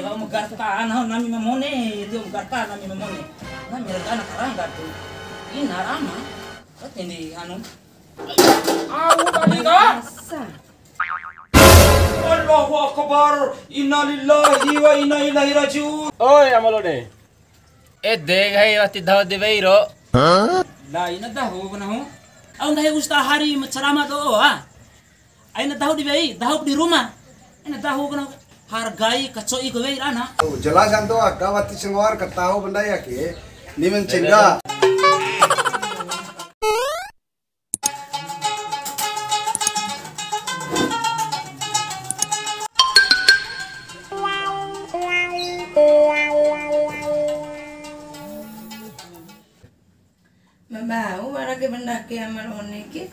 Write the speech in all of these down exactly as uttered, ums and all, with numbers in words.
Om garta ana nami mamone, itu om garta nami mamone. Nami ragana karangga tu. Ina rama. Katindi anu. Au tadi ka? Masa? Allahu Akbar. Innalillahi wa inna ilaihi rajiun. Oi, Ama La One. Ede kai wati dahu di wei ro. La ina dahu kena hu. Au nggahi ustaz hari ma ceramah do'o, ah. Aina dahu di wei, dahu di rumah. Aina dahu kena hargai kacoi ku wei rana. Oh, jelas anto aka wati sengoar kataho benda ya ke. Ni mencegah. Ma bau wara ke bendake Ama La One ke.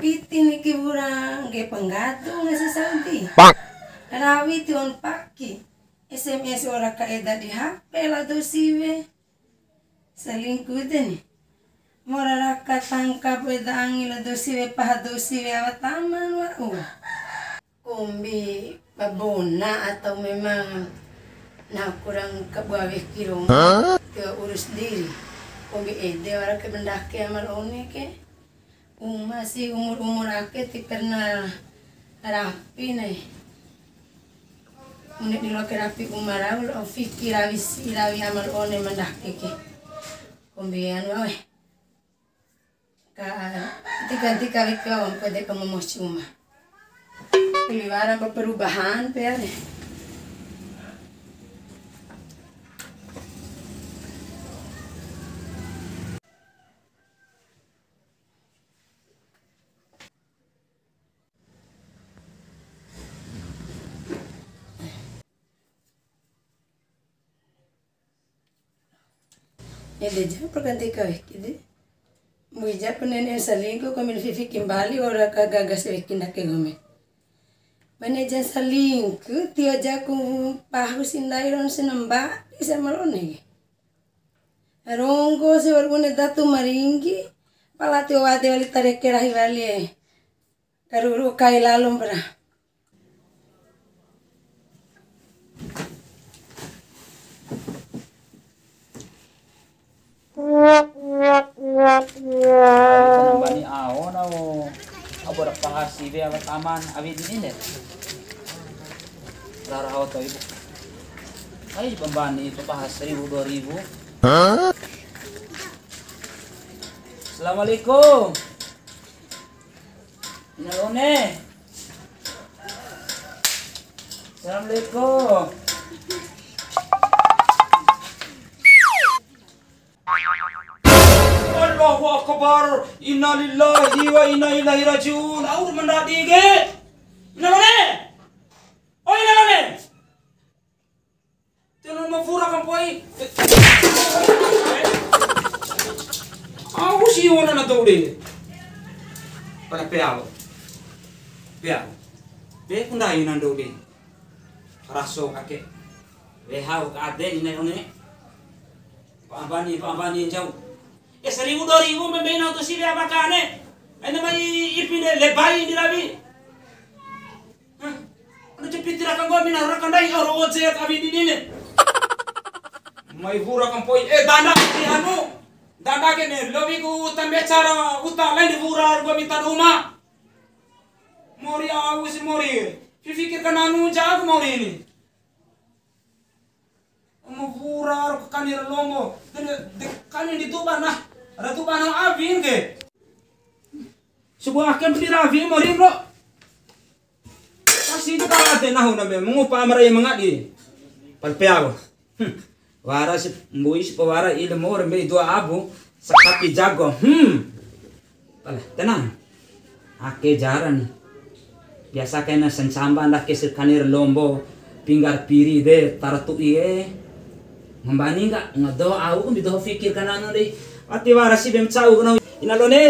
Piti niki wura ngge penggadu ngasi Saudi. Rawi tion paki. S M S ora ka eda di H P la dou siwe. Selingkuh de ni. Mora raka tangkap eda angi la dou siwe, paha dou siwe awa taman wa. Kombi babona atau memang na kurang kabua weki roma, ke urus diri. Kombi ede wara ke bendake Ama La One ke. Uma si umur-umur ake ti pernah rapi nai. Mune di loa ke rapi uma rau, lao fiki rawi si rawi Ama La One mandake ke. Kombi anu awe. Ka, tika-tika weki wawan ko de ka momosi uma. Wara ba perubahan pe are. Ede ja perganti kawiki de. Mbui ja pa ne'e selingkuh, kombi fiki mbali ora ka gaga si weki ndake nggomi. Ba ne'e ja selingkuh, tio ja ku pahu si ndai ron si namba, di Ama La One ke. Ronggo si wa'ur bune datu maringgi, pala tio wade wali tareke rahi wali e. Karuru kai lalo mpara. Ai, kanambani ao nau. Abora paha siwe awa taman, awi di inde. Rara ao to'i. Ai, pambani itu paha seribu, dua ribu. Assalamualaikum. Ina La One. Assalamualaikum. Allahu Akbar. Innalillahi wa inna ilaihi rajiun. Au mandadi ke. Ina La One. Oi, Ina La One. Tena ma wura kampoi. Au si ona na dou de. Pada peao. Peao. Be kundai na dou de. Raso kake. Weha ka ade ni na one. Pa ambani, pa ambani jau. Ya, seribu, dua ribu, mbei na tu si dia makane. Aina mai ipi de lebai di rabi. Hah? Anu cepiti raka nggomi na raka ndai oro oje awi di dine. Mai wura kampoi, eh, dana ke anu. Dana ke ne, lowi ku uta mbeca ra, uta lain di wura nggomi ta duma. Mori au si mori. Fifikir kan anu jago mori ini. Omo wura ro kani ra lombo. Dene de kani di tuba na. Ra tuba na awin ke. Subu ake piti rawi mori, bro. Pasti itu kalau ate nahu na be, mengupa amara yang mangadi. Pal peago. Hmm. Wara si mbui si pewara ilmu rembe dua abu, sakapi jago. Hmm. Pala, tenang. Ake jara ni. Biasa kaina sancamba ndake sekani ra lombo, pingga ra piri de, tara tu'i e. Ngambani ngga, nga doho au, ndi doho fikir kananu dei. Wati wara si be ma cau kena. Ina La One.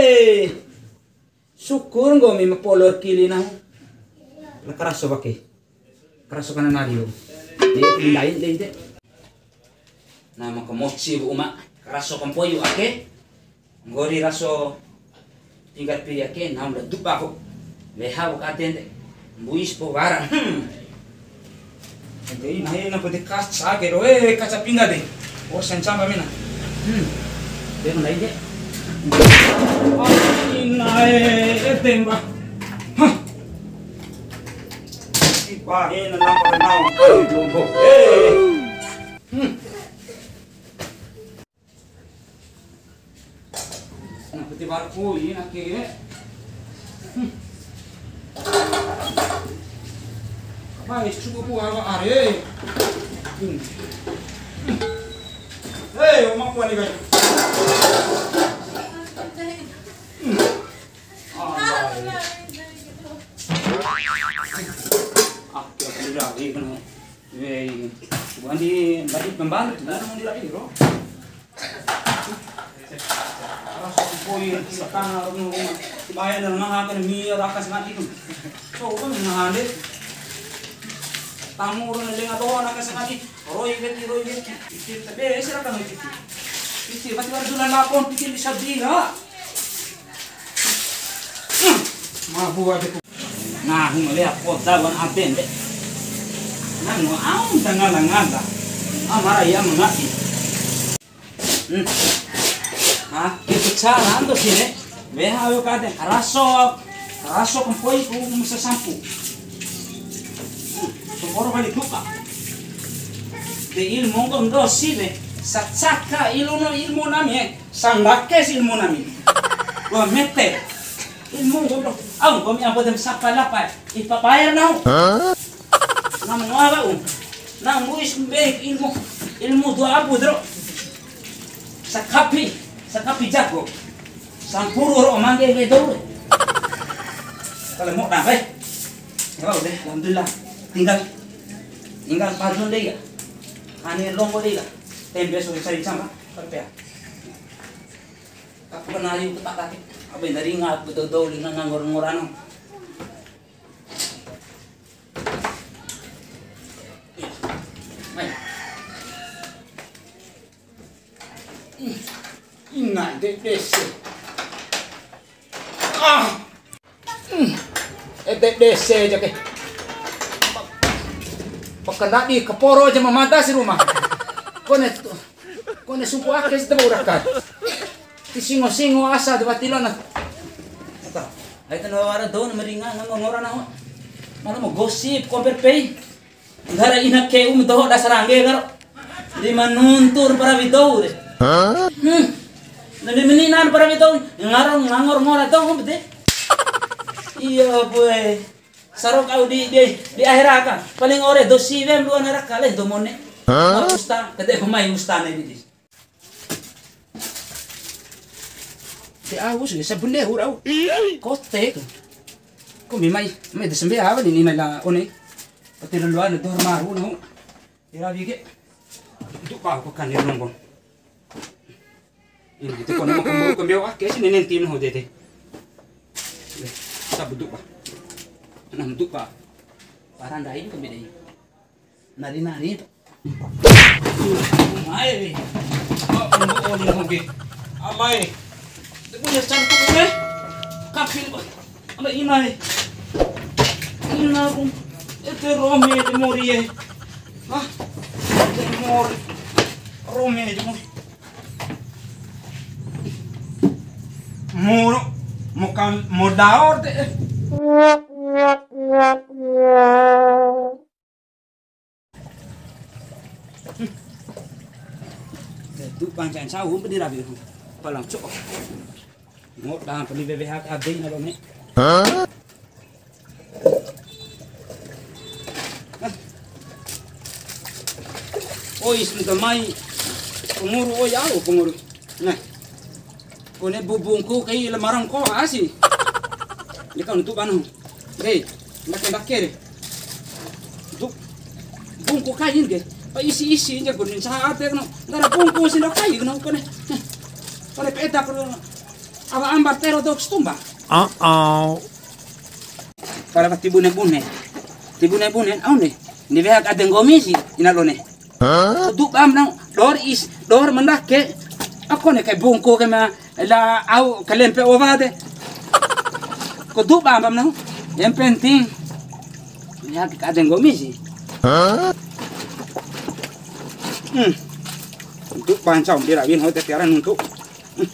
Syukur nggomi ma polo ra kili nahu. La karaso wake. Karaso kana nari yo. De, pindain de, de. Na ma kamoci bu uma. Karaso kampoi ake. Nggori raso tingkat piri ake, nahu la dupa ko. Weha bu katen de. Mbuis po wara. Hmm. Dei, nahe na pede kaca ke ro, eh, kaca pingga de. Oh, sancamba mena. Hmm. De, mulai de. Ah, inae, eh, temba. Hah. Ibae na nampa nau. Eh. Hmm. Na pete bara koi na ke. Hmm. Apa es cukup buah are. Hmm. Hmm. Hei, oma kuani kai. Hmm. Ah, kira-kira, eh, kena. Wei, bukan di, tadi pembantu, bukan di lagi, bro. Ara so koi, si tanga, ro, ro, ro. Baya na ngaha kan mi raka sangat itu. So, kan ngaha de. Tamu ro na lenga doho raka sangat itu. Roi weki, roi weki. Pikir, tapi, eh, sira kan pikir. Pikir, pasti baru dulu lapon, pikir bisa dia. Hmm. Mabu aja. Nah, huma wea poda wan aden de. Nah, no au dangala ngala. Amara ya mengati. Hmm. Ha, itu cara ando sini. Weha ayo kade. Raso, raso kempoi ku mesa sampu. Hmm. Semporo kali duka. De ilmu nggo ndo sine. Sacaka ilmu no ilmu nami, eh. Sandake si ilmu nami. Dua meter. Ilmu goblok. Au, kami apa dem sapa lapa? Ipa bayar nau. Hah? Nam ngoa ba u. Nam buis be ilmu. Ilmu dua abu dro. Sakapi, sakapi jago. Sampuru ro mangge be dou. Kalau mau dah, eh. Ya udah, alhamdulillah. Tinggal, tinggal padun deh ya. Ane longgo deh ya. Tembe so cari sama. Tapi ya. Aku pernah yuk tak kaki. Apa yang dari ngap betul-betul dengan nganggur-nguran. Mai. Ina de dese. Ah. Hmm. Ede dese aja ke. Pakandadi kaporo aja mamada si rumah. Kone tu. Kone supu ake si tebo urakan. Ti singo-singo asa de wati lona. Ata. Ai tano wara dou na maringa nganggo ngora nahu. Malah mau gosip komper pei. Nggara ina keu ma doho dasar angge karo. Di manuntur para widou de. Hah? Hmm. Nani meninan para widou ngaro ngangor ngora doho bede. Iya boy. Sarok au di, di, di akhir aka. Paling ore dou siwe ma dua naraka le dou mone. Hah? Usta, kete pemai usta ne bidis. Te au si sabune ura au. Kote ke. Ko mi mai, mai de sembe awa ni mai la one. Pati luan dor maru no. Ira bige. Tu pa ko kan ni nongko. Ini kita kone mau kembali kembali ah, kayak sini nanti no dede. Sabu tu pa. Nam tu pa. Parandai kembali deh. Nari-nari. Mai. Oh, oh, oh, oh. Amai. Te punya cantik, eh. Kapil, ala inai. Ina ku. Ete rome de mori, eh. Hah? Ete mori. Rome de mori. Moro. Mokan modaor de, eh. Tu pancan sahu, bedi rabi. Palang cok. Ngot dah, beli B B H K B na lo, ne. Hah? Oi, sebentar mai. Penguru, oi, au, penguru. Nah. Kone bu-, bungku kai lemari ko asi. Ni kan untuk anu. Hei, ndake-ndake re. Untuk bungku kai ke. Pa isi-isi ja kone saat ya kena. Nggara bungku si ndake kai kena kone. Kone peta kone. Awa ambar tero dok stumba. Uh-oh. Para pati bune-bune. Ti bune-bune, au ne. Ni weha ade nggomi si, ina lo ne. Hah? Kudu bam nang, dor is, dor mendake. Aku ne kai bungku kai ma, la au kalempe owa de. Kudu bam bam nang. Yang penting, ya, ka ade nggomi si. Hah? Hmm. Nuntu bancau di rawi nahu tiwara nuntu. Hmm.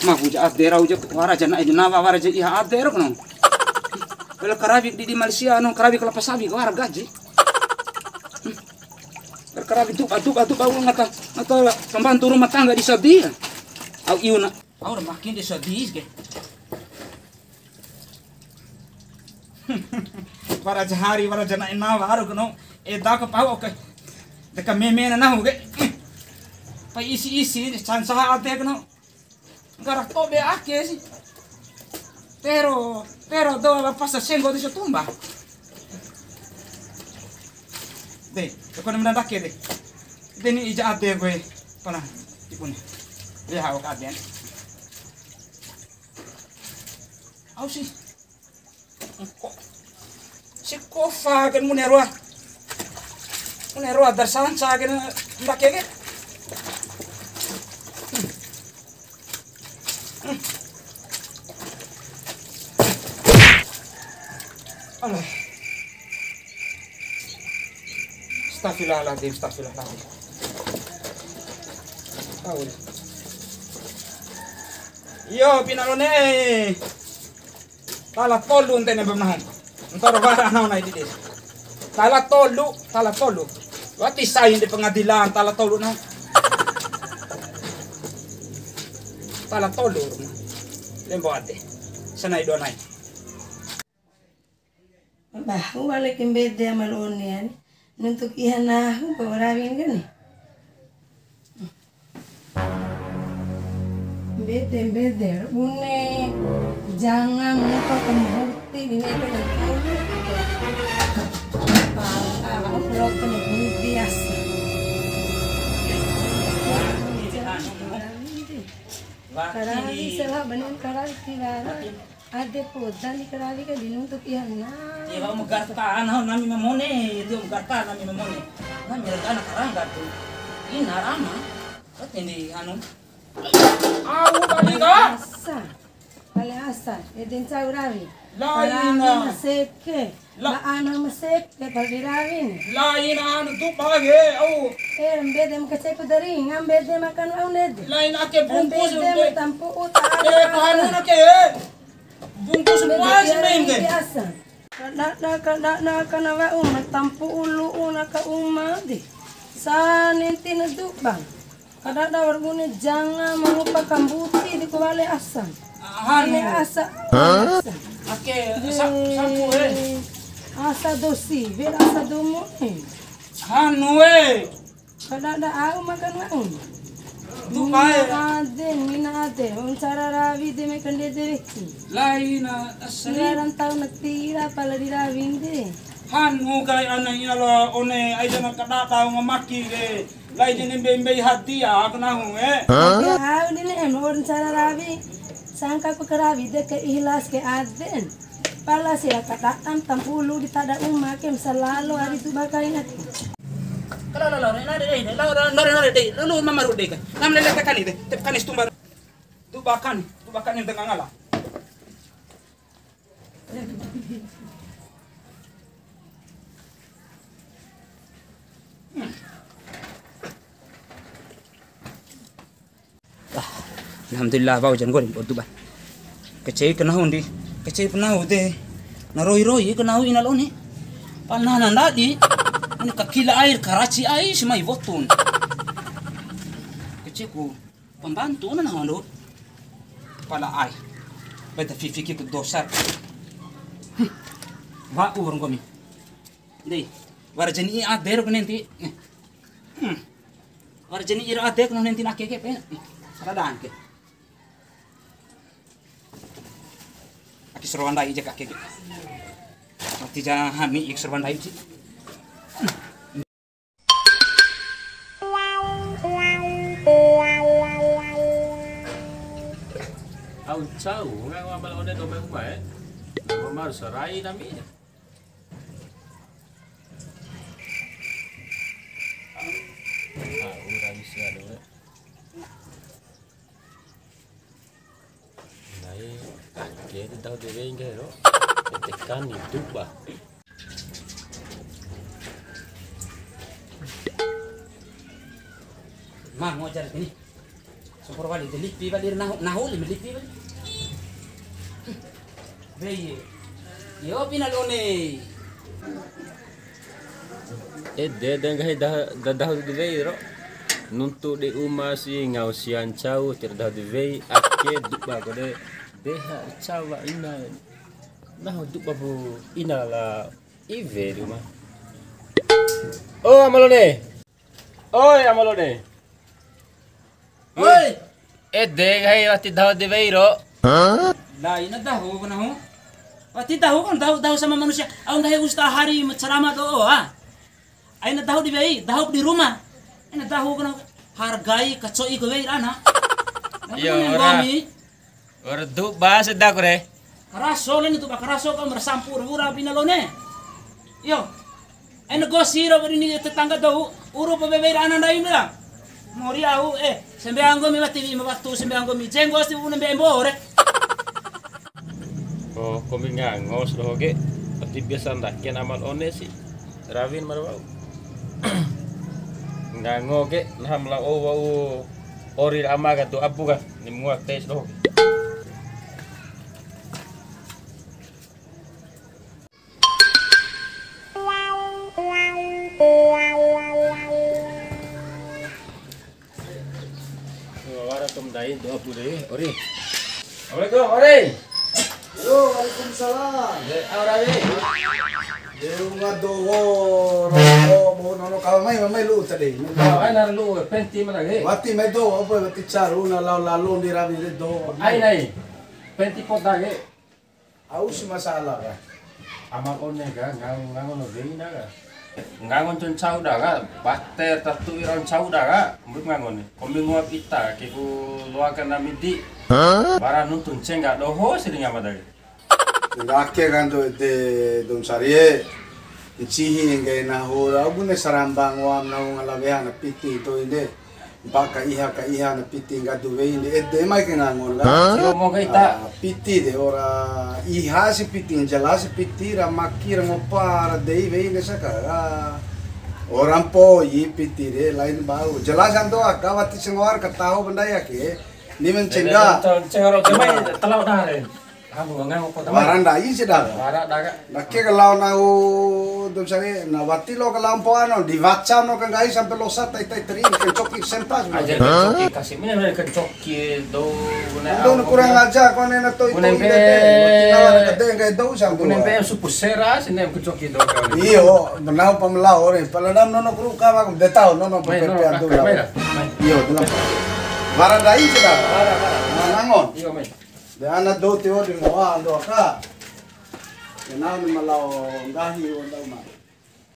Ma uja ade ra uja wara jana ede nawa wara ja iha ade ro kono. Bela karawi di, di Malaysia no karawi kelapa sawit wara gaji. Hmm. Karawi tu batu batu bau ngata ngata pembantu rumah tangga di Saudi. Au iuna. Au ra makin di Saudi ke. Wara jahari, wara jana ena, wara keno. Eda ke pau, oke. Deka meme na nahu ke. Pa isi-isi, sansaha ade keno. Nggara tobe ake si. Tero, tero do la pasa senggo di Satumba. De, ko na mena ndake de. De ni ija ade gue. Pana, tipuni. De hawa ka ade. Au si. Ko. Si kofa kan mune roa. Mune roa dar sansa kan mbake ke. Allah. Astagfirullahaladzim, astagfirullahaladzim. Au. Iyo, pina lone. Tala tolu ntene ba nahu. Ntoro wara nahu nai didi. Tala tolu, tala tolu. Wati sai di pengadilan, tala tolu nahu. Tala tolu. Lembo ade. Sanai dua nai. Bahu wale ke mbede ama la One ani. Nuntu iha nahu pa rawi kani. Mbede, mbede. Bune janga ngupa kambuti di ne'e pede kau. Pala, aku lo kena biasa. Karawi, sela benar karawi tiwara. Ade poda ni karawi ka di nuntu iha na. Iya, wa'u ma garta ana nami mamone, dia ma garta nami mamone. Nami ragana karangga tu. Ina rama. Katindi anu. Au tadi ka? Asa. Pale asa, ede ncau rawi. Laina. Karawi maseke. La- ba ana maseke pale di rawin. Laina anu tu bage, au. Eh, mbede ma kaceku dari, ngam mbede makan au nede. Laina ake bungkus. Mbede ma tampu'u ta. Eh, kahanu na ke. Bungkus puas main ke. Biasa. Kadada, kadada, kana wa'u ma tampu'u lu'u na ka uma di. Sa nenti na dubang. Kadada wa'ur bune janga ma ngupa kambuti di ku wale asa. Anu. Wale asa. Hah? Asa. Ake, sa-, sapu, eh. Asa dosi, wela asa domo, eh. Anu, eh. Kadada au makan wa'un. Dupa, eh. Mina ade, mina ade. Wa'un cara rawi de me kande de weki. Laina, asli. Ngaran tau na tira pala di rawin de. Hanu kai ana ina la One, ai jana kadada au ngamaki de. Lai jene mbei-mbei hadiah aku nahu, eh. Hah? Ya, au di ne'e ma wa'ur cara rawi. Sangka ku karawi de ke ikhlas ke aden. Pala sila kadaan tampulu di tada uma ke masa lalo ari tu bakain ati. Kalau lo, lo, nare, nare, lo, lo, nare, nare, deh, lo, lo, mama ru deh, kan. Nam lele tekani deh, tekani setumbar. Tu bakani, tu bakani tengah ngala. Alhamdulillah, wa'u ja nggori mbodu ba. Kacei ka nahu ndi, kacei pa nahu de. Na roi-roi ka nahu ina la One. Pala na ndadi. Ini kakila air, karaci ai, si mai wotun. Kacei ku pembantu na nahu ando. Pala ai. Beta fifiki ku dosa. Wa'u ronggomi. Ndi, wara jani ade ro nenti. Hmm. Wara jani ira ade ku nenti na keke pe. Sara dangke. Aki seroan dai ja kake. Mati ja hani ik seroan dai ci. Au cau, ngai wa bala One doho mai uma e. Nomor sarai nami. Ah, udah bisa dulu. Nai, ake de dahu de wei nggahi ro. Tekani duba. Ma ngojar kini. Sopor wali de lipi wali nahu, nahu lima lipi wali. Wei. Yo pina lone. Ede de nggahi dah-, da dahu di wei ro. Nuntu di uma si ngau sia ncau, tiwara dahu di wei, ake duba ko de beha cawa ina. Nahu duba pu ina la iwe di uma. Oh, Ama La One. Oi, Ama La One. Oi. Ede nggahi wati dahu di wei ro. La ina dahu ku nahu. Wati dahu kan dahu, dahu sama manusia. Au nggahi Ustaz Hari ma ceramah do'o, ha. Aina dahu di wei, dahu di ruma. Aina dahu ku nahu. Hargai kaco'i ku wei ra ana. Iyo, ora. Nggomi. Ora duba sedaku re. Karaso le ni duba karaso ka marsampu wura pina La One. Iyo. Aina gosi ro beri ni tetangga dou, uru pa wei ra ana ndai mira. Mori au, eh, sembe anggo mi mati mi waktu sembe anggo mi jenggo si una mbe embore. Oh, kombi ngango si doho ke. Wati biasa ndake Ama La One si. Rawin mara wa'u. Ngango ke, naha ma lao wa'u ori ama ka tu apu ka. Ni mua tes doho ke. Wara tum dai doho pu de, ori. Assalamualaikum, ori. Yo, waalaikumsalam. De, au rawi. De, unga doho, roko, bo, nono, kawa mai, mai lu tadi. Ai, nar lu, penti mana ge? Wati mai doho, apa, wati caru, na, lao, lalo, di rawi, de, doho. Ai, nai. Penti poda ge. Au si masalah ka. Ama La One ka, ngango, ngango no dei na ka. Ngango ncau ncau da ka, bate tatu ira ncau da ka, mbuip ngango ni. Kombi ngoa pita, ke ku loa ka na midi. Bara nuntu ncengga doho si di ngama da ke. Ndake kan tu ede dou ma sari e. Ncihi nggahi nahu, au bune saramba ngoam nahu ngala weha na piti to'i de. Mpa ka iha ka iha na piti nggadu wei de ede mai ke ngangon ka. Tio mo ka ita. Ah, piti de ora iha si piti jelas si piti ra maki ra ngopa ra dei wei de saka. Ah, ora mpoi piti de lain bau. Jelas anto aka wati sengoar ka taho ba ndai ake. Ni mencengga. Cengoro ke mai talau dare. Kamu ngango kota. Wara ndai si da. Wara da ka. Ndake ka lao nahu dou ma sari, na wati lo ka lao mpoa no, di waca no ka nggahi sampe losa tai tai teri, kencoki sempas. Aja kencoki, kasi mene mene kencoki dou, bune. Dou au kurang ajar, kone na to'i to'i de. Wati nawa na kade nggahi dou sampe. Bune mpe supu sera, sine kencoki dou ka. Iyo, nahu pa ma lao re, pala nam nono kuru ka ma de tau, nono pe pe adu lao. Iyo, dalam. Wara ndai si da. Wara, wara. Manangon. Iyo, mai. De ana dou tio di ngoa ando aka. Kenal ni ma lao nggahi wa'u ndau ma.